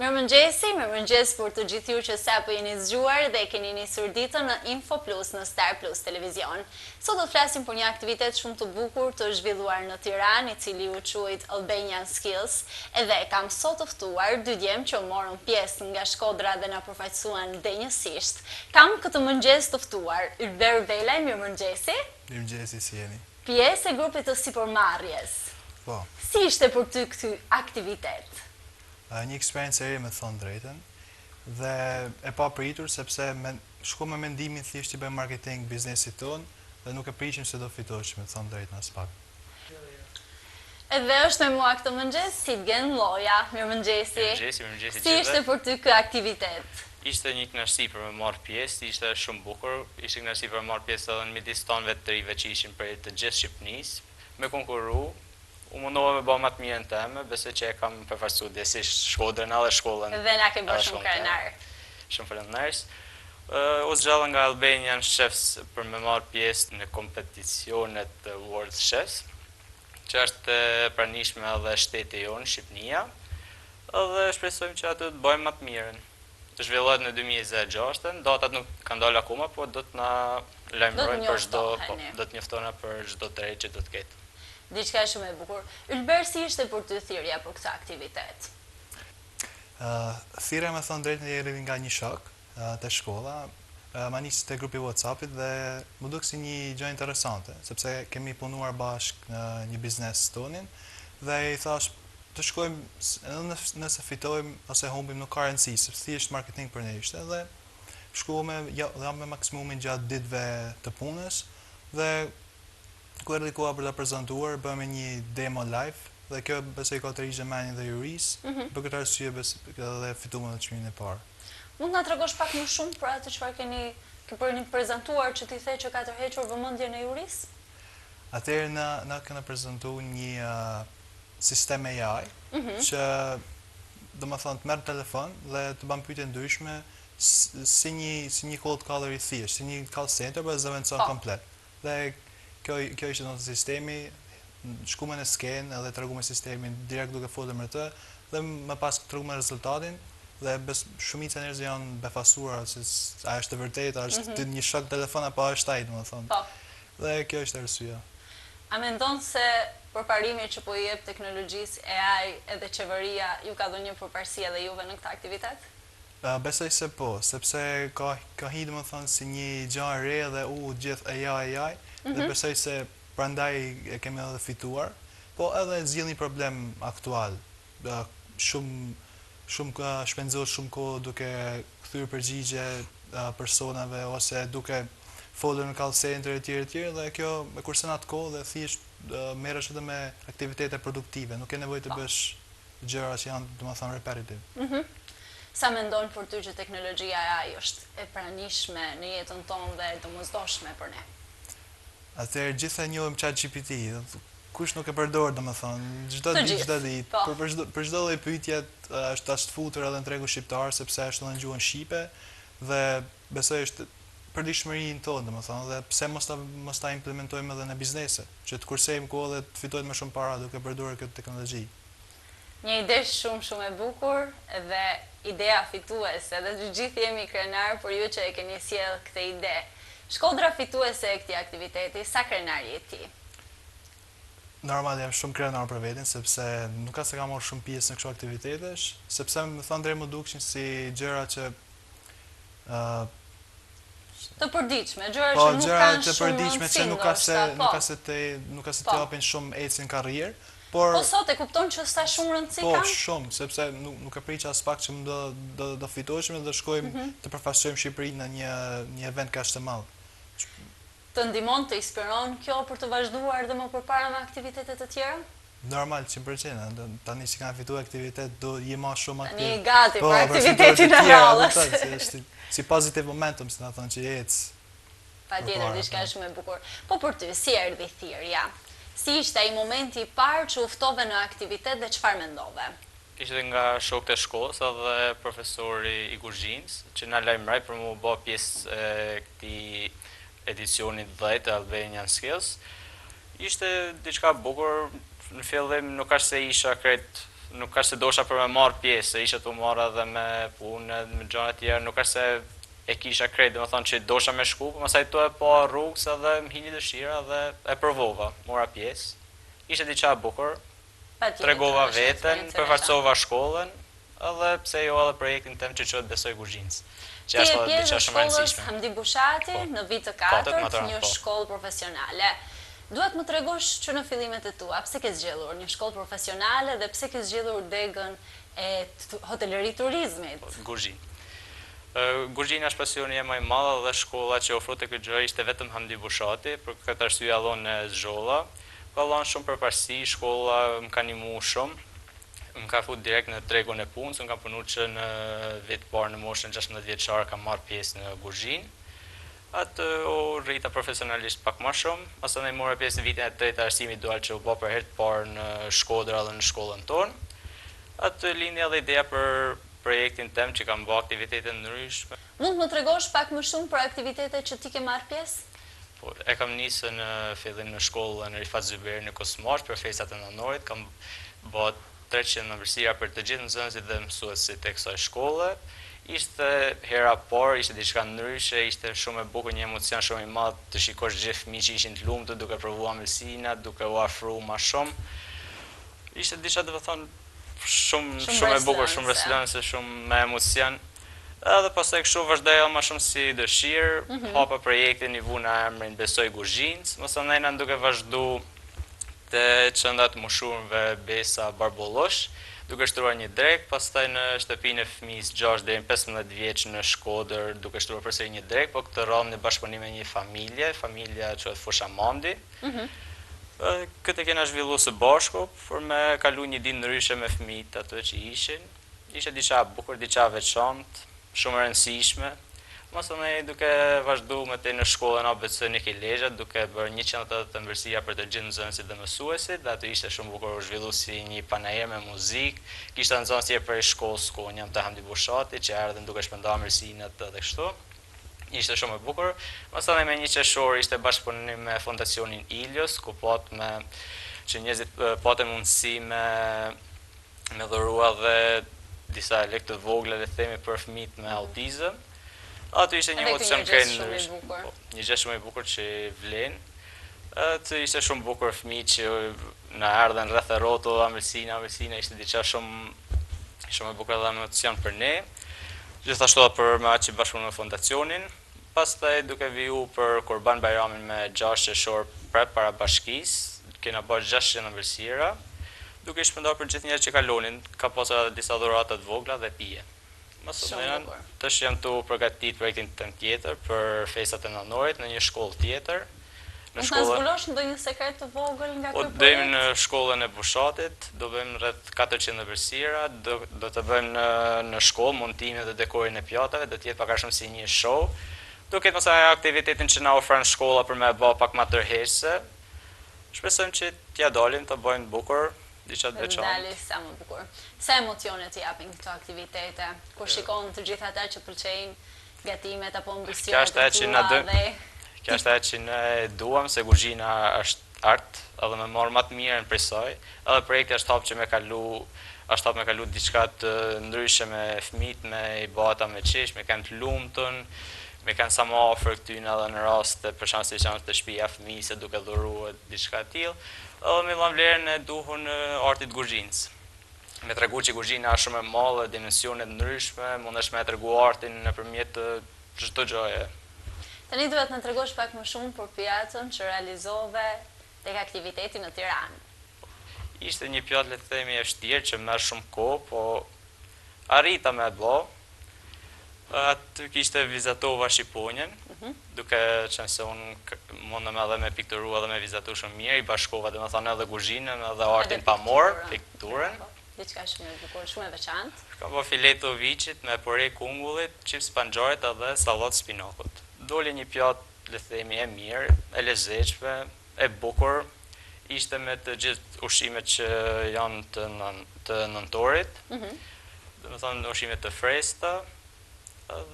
Mirëmëngjesi, mirëmëngjes për të gjithë ju që sapo jeni zgjuar dhe keni nisur ditën në Info Plus në Star Plus Televizion. Sot do të flasim për një aktivitet shumë të bukur të zhvilluar në Tiranë, i cili u quajt Albanian Skills, edhe kam sot të ftuar dy djem që morën pjesë nga Shkodra dhe na përfaqësuan denjësisht. Kam këtë mëngjes të ftuar Ylber Velaj, mirëmëngjesi. Mirëmëngjesi, si jeni? Pjesë e grupit të sipërmarrjes. Po. Si ishte për ty ky aktivitet? Një eksperiencë e re me thonë drejtën dhe e papritur sepse me, shku me mendimin thjesht i bëjmë marketing biznesit tonë dhe nuk e prishim se do fitoshim me thonë drejtën as pak. Edhe është me mua këtë mëngjes Sidgen Lloja. Mirëmëngjesi. Mirëmëngjesi, mirëmëngjesi Si ishte gjithëve. për ty ky aktivitet? Ishte një kënaqësi për me marrë pjesë, ishte shumë bukur, ishte kënaqësi për me marrë pjesë edhe në midis tanëve të rive që ishin prej të gjithë Shqipënisë, me konkuru, u mundova me bë më të mirën teme, besoj që e kam përfaqësuar djesisht Shkodrën edhe shkollën. Dhe na ke bërë edhe shumë shkollën teme. krenar. Shumë faleminderit. U zgjodha nga Albanian Chefs për me marrë pjesë në kompeticionet World Chefs, që është e pranishme edhe shteti jonë, Shqipënia, edhe shpresojmë që aty të bëjmë më të mirën. Zhvillohet në 2026, datat nuk kanë dalë akoma, po do të na lajmërojnë për çdo, po, njoftoheni. do të njoftohena për çdo të re që do të ketë. Diçka shumë e bukur. Ylber, si ishte për ty thirrja për këtë aktivitet? Uh, thirrja me thonë drejtën erdhi nga një shok uh, te shkolla, uh, ma nisi te grupi WhatsAppit dhe më duk si një gjë interesante, sepse kemi punuar bashkë në një biznes tonin dhe i thash të shkojmë edhe nëse fitojmë ose humbim nuk ka rëndësi, sepse thjesht marketing për ne ishte dhe shkuam ja, dhe me maksimumin gjatë ditëve të punës dhe ku erdhi koha për ta prezantuar, bëmë një demo live dhe kjo besoj ka tërhequr vëmendjen dhe jurisë, mm -hmm. për këtë arsye edhe fituam edhe çmimin e parë. Mund na tregosh pak më shumë për atë çfarë keni ke për një prezantuar që ti the që ka tërhequr vëmendjen e jurisë? Atëherë na na kena prezantuar një uh, sistem AI mm -hmm. që do më thonë të merr telefon dhe të bën pyetje ndryshme si një si një cold caller i thjeshtë, si një call center, por e zëvendëson po. komplet. Dhe kjo kjo ishte domethënë sistemi, shkuam në skenë edhe treguam sistemin direkt duke folur me të dhe më pas treguam rezultatin dhe bes, shumica e njerëzve janë befasuar se a është e vërtetë, a është mm -hmm. një shok telefon apo është ai, domethënë. Po. Dhe kjo është arsyeja. A mendon se përparimi që po i jep teknologjisë AI edhe qeveria ju ka dhënë një përparësi edhe juve në këtë aktivitet? Besoj se po, sepse ka ka hi domethënë si një gjë e re dhe u gjithë AI AI mm -hmm. dhe mhm. besoj se prandaj e kemi edhe fituar, po edhe zgjidh një problem aktual. Shumë shumë ka shpenzohet shumë kohë duke kthyer përgjigje personave ose duke folur në call center e tjerë e tjerë dhe kjo e kursen atë kohë dhe thjesht merresh edhe me aktivitete produktive, nuk ke nevojë të po. bësh gjëra që janë, domethënë, repetitive. Mm -hmm. Sa mendon për ty që teknologjia AI është e pranishme në jetën tonë dhe e domosdoshme për ne? Atëherë gjithë e njohim ChatGPT, kush nuk e përdor, domethënë, çdo ditë, çdo ditë, po. për për çdo për çdo lloj pyetje është tash futur edhe në tregun shqiptar sepse është edhe në gjuhën shqipe dhe besoj është përditshmërinë tonë, domethënë, dhe pse mos ta mos ta implementojmë edhe në biznese, që të kursejmë kohë dhe të fitojmë më shumë para duke përdorur këtë teknologji. Një ide shumë shumë e bukur dhe ideja fituese dhe të gjithë jemi krenar për ju që e keni sjellë këtë ide. Shkodra fituese e këtij aktiviteti, sa krenar je ti? Normal jam shumë krenar për veten sepse nuk ka se kam marrë shumë pjesë në këto aktivitetesh, sepse më thënë drejt më dukshin si gjëra që ë të përditshme, gjëra po, që nuk kanë të përditshme që nuk ka se po. nuk ka se të nuk ka se të po. japin shumë ecje në karrierë, por Po sot e kupton që sa shumë rëndësi po, kanë? Po shumë, sepse nuk nuk e prisja as pak që më do do do fitoshim dhe do shkojmë mm -hmm. të përfaqësojmë Shqipërinë në një një event kaq të madh. Të ndihmon, të inspiron kjo për të vazhduar dhe më përpara me aktivitete të tjera? Normal që më pëlqen, tani që kanë fituar aktivitet, do je më shumë aktiv. Tani gati po, për aktivitetin e radhës. Po, është si positive momentum, si na thonë që ec. Patjetër, diçka shumë e bukur. Po për ty, si erdhi thirrja? Si ishte ai momenti i parë që u ftove në aktivitet dhe çfarë mendove? Ishte nga shokët e shkollës edhe profesori i kuzhinës që na lajmëroi për mu bë pjesë e këtij edicionit 10 të Albanian Skills. Ishte diçka bukur, në fillim nuk është se isha krejt Nuk është se dosha për me marrë pjesë, se isha tu marrë edhe me punë, me gjëra tjera, nuk është se e kisha krejt, domethënë që dosha me shku, po masaj tu e pa rrugës edhe më hini dëshira dhe e provova, mora pjesë. Ishte diçka e bukur, tregova veten, përfaqësova shkollën, edhe pse jo edhe projektin tem që quhet Besoj Kuzhinës, që është edhe diçka shumë e rëndësishme. Ti je pjesë e shkollës Hamdi Bushati po, në vit të katërt, një po. shkollë profesionale. Dua të më tregosh që në fillimet e tua, pse ke zgjedhur një shkollë profesionale dhe pse ke zgjedhur degën e hoteleri turizmit? Po, kuzhinë. Kuzhina është pasioni jem më i madh dhe shkolla që ofronte këtë gjë ishte vetëm Hamdi Bushati, për këtë arsye edhe unë e zgjodha. Ka dhënë shumë përparësi, shkolla më ka ndihmu shumë, më ka fut direkt në tregun e punës, unë kam punu që në vit parë në moshën 16 vjeçare kam marrë pjesë në kuzhinë. Aty u rrita profesionalisht pak më shumë, masanej mora pjesë në vitin e tretë të arsimit dual që u bë për herë të parë në Shkodër edhe në shkollën tonë. Aty lindi edhe ideja për projektin tem që kam bë aktivitete të ndryshme. Mund të më tregosh pak më shumë për aktivitetet që ti ke marrë pjesë? Po, e kam nisë në fillim në shkollën Rifat Zyberi në Kosmaç për festat e nëntorit, kam bë 300 ëmbëlsira për të gjithë nxënësit dhe mësuesit e kësaj shkolle. Ishte hera e parë, ishte diçka ndryshe, ishte shumë e bukur, një emocion shumë i madh të shikosh gjithë fëmijët që ishin të lumtur duke provuar ëmbëlsinat, duke u afru ma shumë. Ishte diçka domethënë shumë shumë e bukur, shumë mbresëlënëse, shumë me emocion. Edhe pastaj kështu vazhdoi edhe më shumë si dëshirë, mm -hmm. hapa projektin i vuna emrin Besoj Kuzhinës, masanejna duke vazhdu te qendra e të moshurve Besa Barbullush, duke shtruar një drekë, pastaj në shtëpinë e fëmijës 6 deri në 15 vjeç në Shkodër, duke shtruar përsëri një drekë, po këtë radhë në bashkëpunim me një familje, familja quhet Fushamandi. Mm -hmm. Këtë e kena zhvillu së bashku, për me kalu një ditë ndryshe me fëmijët aty që ishin. Ishte diçka e bukur, diçka e veçantë, shumë e rëndësishme. Masanej duke vazhdu më tej në shkollën ABC Nikë Lezha, duke bërë 180 ëmbëlsira për të gjithë nxënësit dhe mësuesit, dhe aty ishte shumë bukur u zhvillu si një panair me muzikë. Kishte nxënës tjerë prej shkollës ku unë jam te Hamdi Bushati, që erdhën duke shpërndarë ëmbëlsinat edhe kështu. Ishte shumë e bukur. Masanej me një qershor ishte bashkëpunim me fondacionin Ilios, ku pat me që njerëzit patën mundësi me me dhurua dhe disa lekë të vogla le të themi për fëmijët me autizëm. Aty ishte një emocion krejt ndryshe. Po, një gjë shumë e bukur që vlen. Aty ishte shumë bukur fëmijët që na erdhën rreth e rrotull ëmbëlsina, ëmbëlsina ishte diçka shumë shumë e bukur dhe emocion për ne. Gjithashtu edhe për me atë që bashkëpunim me fondacionin. Pastaj duke viju për Kurban Bajramin me 6 qershor prep para bashkisë, kena bërë 600 ëmbëlsira, duke i shpërndarë për gjithë njerëzit që kalonin, ka pasur edhe disa dhurata të vogla dhe pije. Masanej, tash jam tu përgatit projektin tem tjetër për festat e nëntorit në një shkollë tjetër. Në shkollën... Mund të zbulosh ndonjë sekret të vogël nga po, ky projekt? Po, do në shkollën e Bushatit, do bëjmë rreth 400 ëmbëlsira, do, do të bëjmë në, në shkollë montimin dhe dekorin e pjatave, do të jetë pak a shumë si një show. Do ketë mësa aktivitetin që na ofron shkolla për me bë pak më tërheqëse. Shpresojmë që t'ja dalim të bëjmë bukur, diçka të veçantë. Dali sa më bukur. Sa emocione të japin këto aktivitete, kur shikon të gjithë ata që pëlqejnë gatimet apo ëmbëlsirat e tua dhe Kjo është ajo që ne duam se kuzhina është art edhe me marrë më të mirën prej saj, edhe projekti është hap që me kalu është hap me kalu diçka të ndryshe me fëmijët, me i ba ata me qesh, me kanë të lumtun, me kanë sa më afër këtyne edhe në raste për shembull si janë te shtëpia fëmijës duke dhuruar diçka e tillë, edhe me dhënë vlerën e duhur në artit të kuzhinës. Me tregu që kuzhina është shumë e madhe, dimensione të ndryshme, mundesh me tregu artin nëpërmjet çdo gjëje. Tani duhet të na tregosh pak më shumë për pjatën që realizove tek aktiviteti në Tiranë. Ishte një pjatë le të themi e vështirë që merr shumë kohë, po arrita me e bë. Aty kishte vizatova shqiponjën, mhm. duke qenë se unë mundem edhe me pikturu edhe me vizatu shumë mirë, i bashkova domethënë edhe kuzhinën edhe artin pamor, pikturën. Po, diçka shumë e bukur, shumë e veçantë. Kam bë fileto viçit me pure kungullit, çips panxharit edhe sallatë spinakut. Doli një pjatë, le të themi, e mirë, e lezetshme, e bukur, ishte me të gjithë ushqimet që janë të nën, të nëntorit. Mm -hmm. Domethënë ushqime të freskëta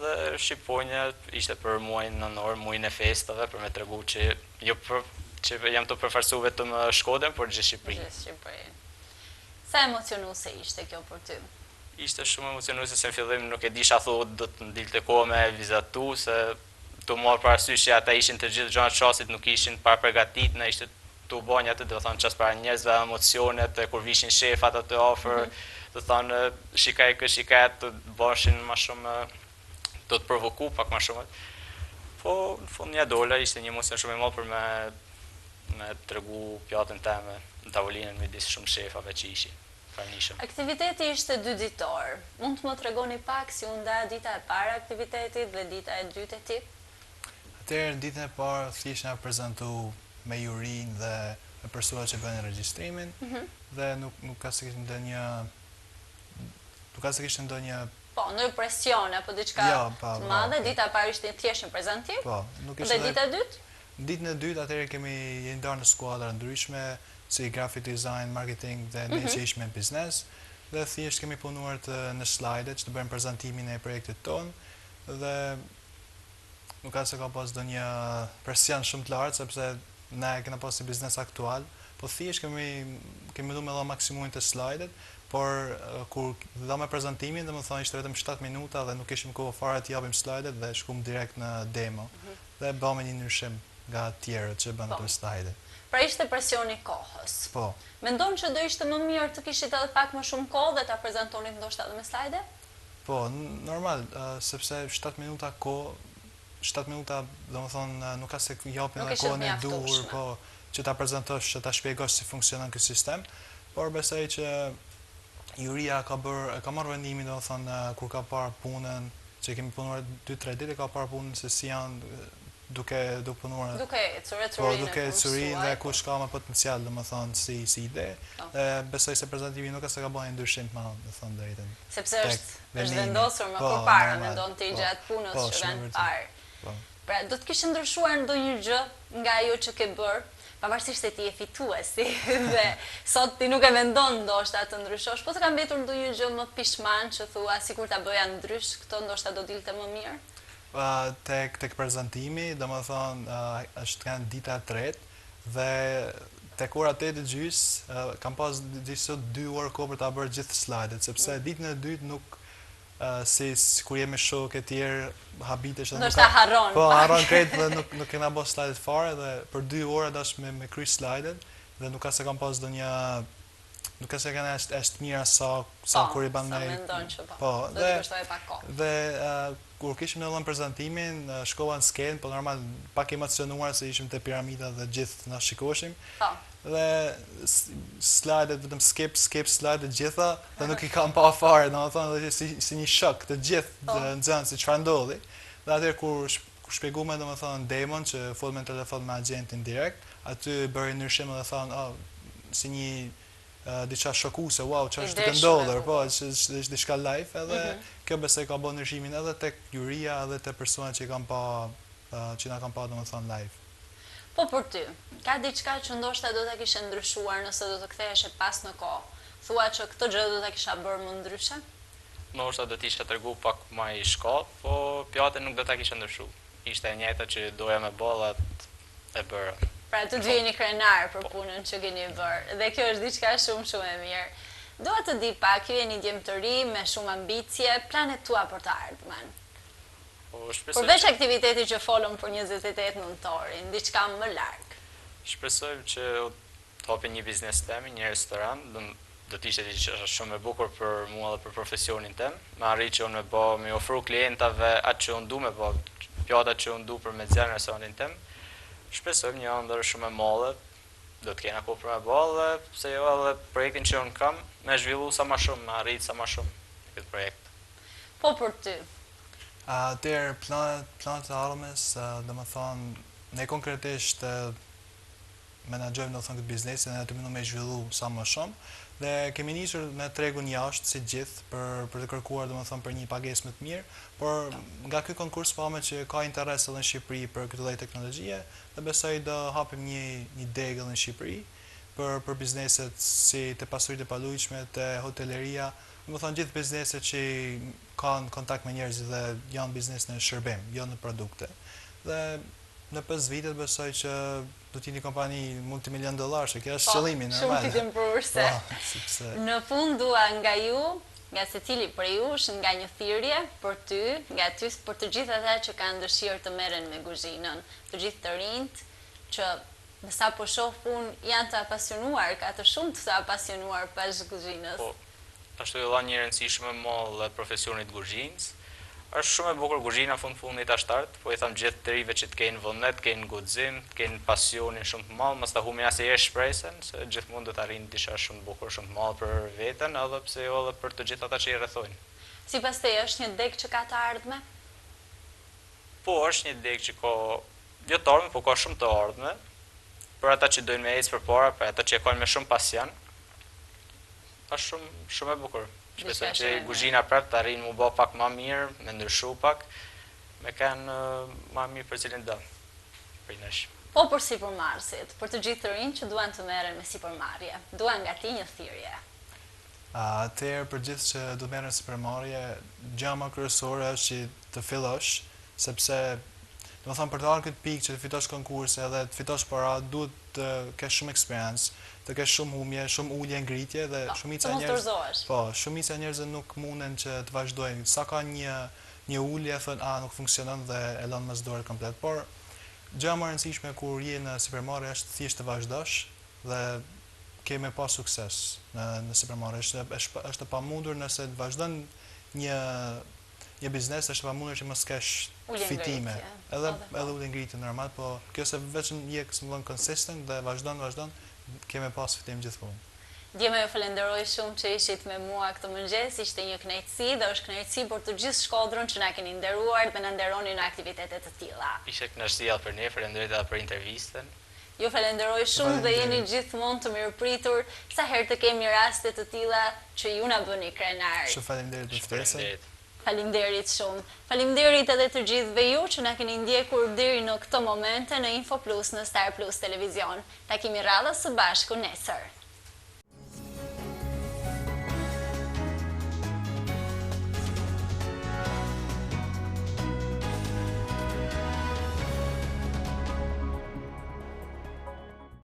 dhe shqiponja ishte për muajin nëntor, muajin e festave, për me tregu që jo për që jam tu përfaqësu vetëm Shkodrën, por gjithë Shqipërinë. Gjithë Shqipërinë. Sa emocionuese ishte kjo për ty? Ishte shumë emocionuese se në fillim nuk e disha thu do të më dilte koha me vizatu se tu marrë parasysh që ata ishin të gjithë gjatë çastit nuk ishin parapregatit, na ishte tu bo një atë do thonë çast para njerëzve emocionet kur vishin shefat aty afër, mm -hmm. do thonë shikaj kë shikaj të bëshin më shumë do të provoku pak më shumë. Po në fund ja dola, ishte një emocion shumë i madh për me me tregu pjatën teme në tavolinën midis shumë shefave që ishin pranishëm. Aktiviteti ishte dy ditor. Mund të më tregoni pak si u nda dita e parë e aktivitetit dhe dita e dytë e tij? Atëherë ditën e parë thjesht na prezantu me jurinë dhe me personat që bënin regjistrimin mm -hmm. dhe nuk nuk ka se kishte ndonjë nuk ka se kishte ndonjë Po, ndonjë presion apo diçka jo, po, të madhe, po, dita e parë ishte thjesht një prezantim. Po, nuk ishte. Dhe dita e dytë? Ditën e dytë atëherë kemi jemi ndarë në skuadra ndryshme, si graphic design, marketing dhe ne mm -hmm. që ishim me biznes dhe thjesht kemi punuar të në slide që të bëjmë prezantimin e projektit tonë dhe nuk ka se ka pas ndonjë presion shumë të lartë sepse ne kena pas një biznes aktual, po thjesht kemi kemi mendu me dha maksimumin të slajdet, por kur dhamë prezantimin, domethënë ishte vetëm 7 minuta dhe nuk kishim kohë fare të japim slajdet dhe shkum direkt në demo. Mm -hmm. Dhe bëmë një ndryshim nga të tjerët që bënë ato po. slajde. Pra ishte presioni i kohës. Po. Mendon që do ishte më mirë të kishit edhe pak më shumë kohë dhe ta prezantonit ndoshta edhe me slajde? Po, normal, sepse 7 minuta kohë, 7 minuta, domethënë, nuk ka se japin edhe kohën e duhur, po, që ta prezantosh, që ta shpjegosh si funksionon ky sistem, por besoj që juria ka bërë, ka marrë vendimin, domethënë, kur ka parë punën, që kemi punuar 2-3 ditë, ka parë punën se si janë duke duke punuar duke ecur ecurinë po duke ecurinë dhe kush ka më potencial domethënë si si ide po. dhe besoj se prezantimi nuk është se ka bërë një ndryshim të madh me thënë drejtën sepse është është vendosur më po, përpara mendon ti po, gjatë punës po, që kanë parë po. pra do të kishe ndryshuar ndonjë gjë nga ajo që ke bërë pavarësisht se ti je fituesi dhe sot ti nuk e mendon ndoshta të ndryshosh, po të ka mbetur ndonjë gjë më pishman që thua sikur ta bëja ndrysh, këtë ndoshta do dilte më mirë? Tek tek prezantimi, domethënë është kanë dita e tretë dhe tek ora 8 e gjys kam pas disi 2 orë kohë për ta bërë gjithë slajdet, sepse mm. ditën e dytë nuk si kur jemi shokë e tjerë habitesh edhe nuk ka harron. Po harron krejt dhe nuk nuk kena bërë slajdet fare dhe për 2 orë dash me me kry slajdet dhe nuk ka se kam pas ndonjë nuk ka se kanë është është mira sa sa po, kur i bën me mendon që po. Po, dhe të pak kohë. Dhe uh, kur kishim në dhënë prezantimin, uh, shkova në skenë, po normal pak emocionuar se ishim te piramida dhe gjithë na shikoshim. Po. Dhe slajdet vetëm skip, skip slajdet gjitha dhe nuk i kam pa fare, domethënë dhe si si një shok të gjithë po. nxënësit çfarë ndodhi. Dhe atëherë kur kur shpjeguam domethënë demon që folëm në telefon me agjentin direkt, aty bëri ndryshim dhe thanë, oh, si një uh, diçka shokuese, wow, çfarë është duke ndodhur, po, është është diçka live edhe mm -hmm. kjo besoj ka bërë ndryshimin edhe tek juria edhe te personat që i kanë pa uh, që na kanë pa domethënë live. Po për ty, ka diçka që ndoshta do ta kishe ndryshuar nëse do të ktheheshe pas në kohë? Thua që këtë gjë do ta kisha bërë më ndryshe? Ndoshta do të isha tregu pak më i shkathët, po pjatën nuk do ta kisha ndryshu. Ishte e njëjta që doja me bë dhe atë e bëra. Pra të dy jeni krenar për punën që keni bërë dhe kjo është diçka shumë shumë e mirë. Dua të di pak, ju jeni djem të ri me shumë ambicie, planet tua për të ardhmen. Po, shpresoj Përveç aktivitetit që folëm për 28 nëntorin, diçka më larg. Shpresojmë që të hapim një biznes temi, një restorant, do do të ishte diçka shumë e bukur për mua dhe për profesionin tim, me arrit që unë me bë, me ofru klientave atë që unë du me bë, pjatat që unë du për me nxjerr në restorantin tim. Shpresojmë një ëndërr shumë e madhe, do të kena kohë për me bë dhe pse jo edhe projektin që unë kam, me zhvillu sa më shumë, me arrit sa më shumë këtë projekt. Po për ty? Atëherë planet planet e ardhmes, domethënë ne konkretisht menaxhojmë domethënë këtë biznesin dhe të mundemi me zhvillu sa më shumë dhe kemi nisur me tregun jashtë si gjithë për për të kërkuar domethënë për një pagesë më të mirë, por nga ky konkurs pamë që ka interes edhe në Shqipëri për këtë lloj teknologjie dhe besoj do hapim një një degë edhe në Shqipëri për për bizneset si te pasuritë e paluajtshme, te hoteleria, domethënë gjithë bizneset që kanë kontakt me njerëzit dhe janë biznes në shërbim, jo në produkte. Dhe. Në 5 vitet besoj që do të jetë një kompani multimilion dollarëshe, kjo është po, qëllimi normal. Shumë fitimprurëse. Po, sepse Në fund dua nga ju, nga secili prej jush, nga një thirrje për ty, nga ty për të gjithë ata që kanë dëshirë të merren me kuzhinën, të gjithë të rinjtë që me sa po shoh unë janë të apasionuar, ka të shumtë të apasionuar pas kuzhinës. Po, ashtu i dha një rëndësi shumë e madhe profesionit të kuzhinës. Është shumë e bukur kuzhina fund fundit asht art, po i them gjithë të rinjve që të kenë vullnet, të kenë guxim, të kenë pasionin shumë të madh, mos ta humbin asnjëherë shpresën, se gjithmonë do të arrijnë diçka shumë të bukur, shumë të madhe për veten, edhe pse jo edhe për të gjithë ata që i rrethojnë. Sipas teje, është një degë që ka të ardhme? Po, është një degë që ka jo të ardhme, po ka shumë të ardhme, për ata që dojnë me ecë përpara, për ata që e kanë me shumë pasion. Është shumë shumë e bukur. Shpresoj që kuzhina prapë të arrijë mu bë pak më mirë, me ndryshu pak, me kanë më mirë për cilin do prej nesh. Po për sipërmarrësit, për të gjithë të rinjtë që duan të merren me sipërmarrje, dua nga ti një thirrje. Atëherë për gjithë që do të merren me sipërmarrje, gjëja më kryesore është që të fillosh, sepse domethënë për të ardhur këtë pikë që të fitosh konkurse edhe të fitosh para, duhet të kesh shumë eksperiencë, të kesh shumë humbje, shumë ulje ngritje dhe po, shumica e njerëzve po, shumica e njerëzve nuk munden që të vazhdojnë. Sa ka një një ulje thonë a nuk funksionon dhe e lënë mas dore komplet. Por gjëja më e rëndësishme kur je në sipërmarrje është thjesht të vazhdosh dhe ke me pas sukses në në sipërmarrje. Është është e pamundur nëse vazhdon një një biznes është e pamundur që mos kesh fitime. Edhe po, edhe ulje ngritje normal, po kjo se vetëm je, si më thënë, consistent dhe vazhdon, vazhdon, ke me pas fitim gjithmonë. Djema ju falenderoj shumë që ishit me mua këtë mëngjes, ishte një kënaqësi dhe është kënaqësi për të gjithë Shkodrën që na keni nderuar dhe na nderoni në aktivitete të tilla. Ishte kënaqësi edhe për ne, faleminderit edhe për intervistën. Ju falenderoj shumë dhe jeni gjithmonë të mirëpritur sa herë të kemi raste të tilla që ju na bëni krenar. Shumë faleminderit për ftesën. Faleminderit shumë. Faleminderit edhe të gjithëve ju që na keni ndjekur deri në këto momente në Info Plus në Star Plus Televizion. Takimi radhës së bashku nesër.